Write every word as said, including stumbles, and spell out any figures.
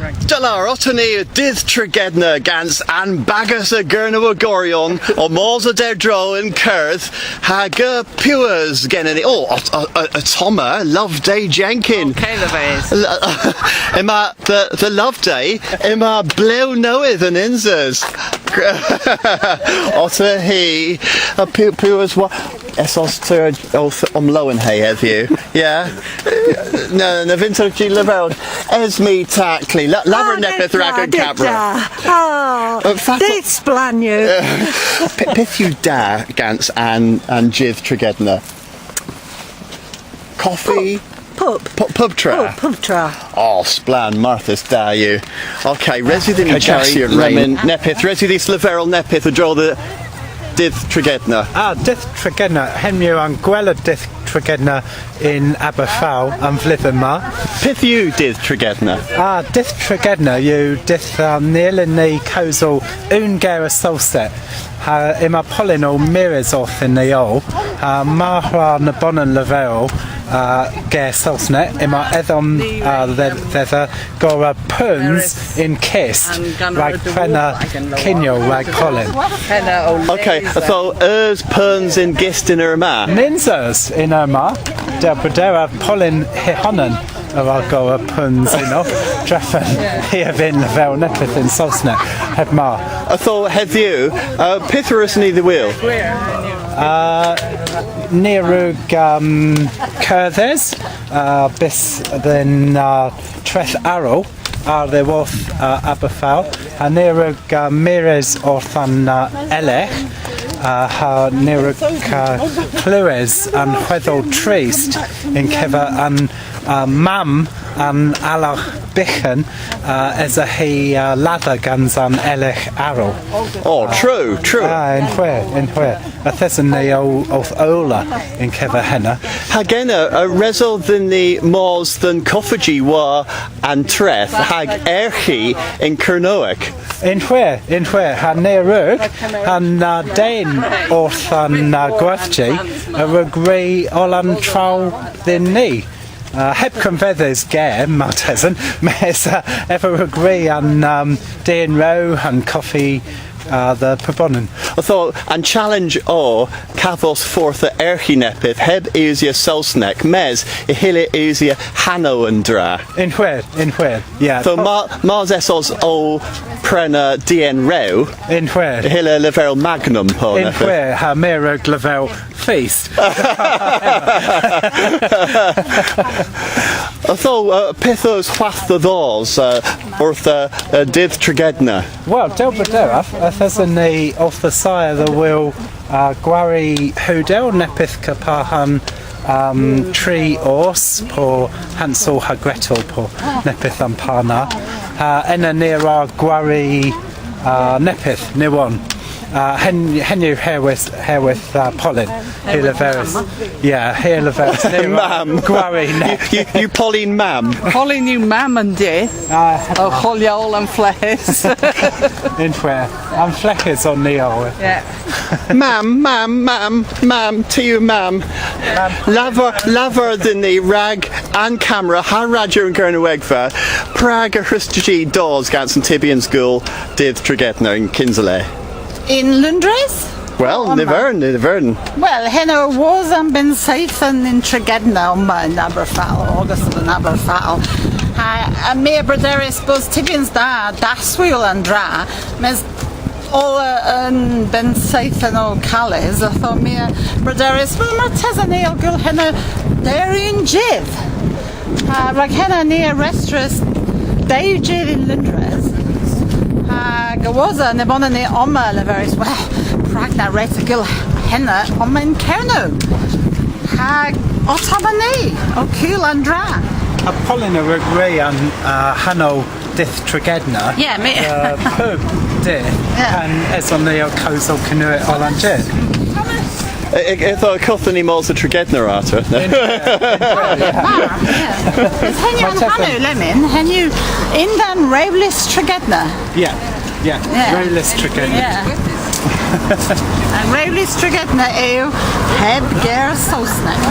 Da lowr, otta ni dydh Tregedna gans an bagas a Gernowegoryon, ow mos a-derdro yn kerdh, hag, uh, piw eus genen ni? O, o, o, o, ottomma, Loveday Jenkin. Yma the, the Loveday, yma blew nowydh yn unnses. Otta hi, a piw, piw eus wa-, esos ty owth omlowenhe hedhyw? Yeah. Na, na vynn'ta jy leverel. Esme Tackley. La-, lavar neppyth rag an kamera. O, dydh splann yw. Pyth yw da gans an, an jydh Tregedna? Koffi? Pub. Pub, pub tra? O, pub tra. O, splann, marthys da yw. Okay, res yw dhyn ni jasti an ren. Neppyth, res yw dhis leverel neppyth a-dro dhe dydh Tregedna. A, dydh Tregedna. Hemm yw an gwella dydh Tregedna yn Aberfal an vledhen ma. Pyth yw dydh Tregedna? A, dydh Tregedna yw dydh, a, ny yllyn ni kewsel unn ger a Sowsnek. Ha yma pollen ow mires orthyn ni oll. Ha mar hwra nebonan leverel, a, ger Sowsnek, yma edhom, a, dhe-, dhedha gorra peuns yn kist rag prena kinyow rag pollen. Okay, ytho eus peuns yn gist y'n eur ma? Nyns eus y'n eur ma. Dell brederav pollen hy honan a wra gorra peuns ynno. Drefen hi a vynn leverel neppyth yn Sowsnek, heb mar. Ytho hedhyw, uh, pyth a wrussyn ni dhe wul? Uh, ni a wrug, um, kerdhes, uh, bys dhe'n, uh, treth arall, a-dhyworth, uh, Aberfal. Ha ni a wrug, uh, mires orth an, uh, elek, uh, ha ni a wrug, uh, klewes an hwedhel trist yn kever an, uh, mamm an alargh byghan, uh, esa hi, uh, ladha gans an elek arall. O, true, true. A, yn hwir, yn hwir. Yth esen ni ow, owth owla yn kever henna. Hag ena, a, res o dhyn ni mos dhe'n koffiji war an treth hag erghi yn Kernewek. Yn hwir, yn hwir. Ha ni a wrug, ha'n, a, den orth an, a, gwerthji, a wrug ri oll an tra dhyn ni. Uh, heb konvedhes ger, martesen, mes, uh, ev a wrug ri an, um, den rew, an koffi, uh, dhe pubonan. Ytho, an challenge o kavos fordh a erghi neppyth heb usya Sowsnek, mes y hyllir usya hanow an dra. Yn hwir, yn hwir, yeah. Ytho, ma-, mars esos ow prena den rew, yn hwir, y hyllir leverel Magnum po neppyth. Yn hwir, ha my a wrug leverel Feast. Ytho, uh, pyth eus hwath dhe dhos, uh, orth, uh, uh, dydh Tregedna? Wel, dell brederav, yth esen ni owth assaya dhe wul, uh, gwari hudel, neppyth kepar ha'n, um, Tri Ors, po Hansel ha Gretel, po neppyth a'n par na. Ha ena ni a wra gwari, uh, neppyth, ny wonn. Uh, hen-, henn yw herwydh, herwydh, uh, pollen. Hi a leveris. Yeah, hi a leveris. Mamm. Gwari, ne. You, you, you pollen mamm. Pollen yw mamm an dydh. Ah, heb mar. Ow holya oll an fleghes. Yn hwir. An fleghes on ni oll. Yeah. Mamm, mamm, mamm, mamm, ty yw mamm. Mamm. Lavar, lavar dhyn ni rag an kamera ha Radyo an Gernewegva, prag y hwruss'ta jy dos gans an tybyans gul dydh Tregedna yn kynsa le? Yn Loundres? Wel, ny vern, ny vern. Wel, henn o wosa an bennseythen yn Tregedna omma yn Aberfal, ogas yn Aberfal. Ha, ha my a brederis bos tybyans da, daswul an dra, mes oll, uh, an bennseythen o kales, ytho my a brederis, wel, martesen ni ow kul henna der unn jydh. Ha rag henna ni a restras dew jydh yn Loundres. Hag a-wosa nebonan ni omma a leveris, wel, prag na wre'ta gul henna omma yn Kernow? Hag ottomma ni ow kul an dra. Ha pollen a wrug ri an, uh, hanow dydh Tregedna. Yeah, my. Uh, pub dydh. Yeah. Pan eson ni ow kewsel Kernewek oll an jydh. Y-, y-, ytho y kodhon ni mos dhe Tregedna arta. Yeah. Henn yw an hanow lemmyn, henn yw yndan rewlys Tregedna. Yeah, yeah. Yeah. Rewlys Tregedna. Yeah. An rewlys Tregedna yw heb ger Sowsnek.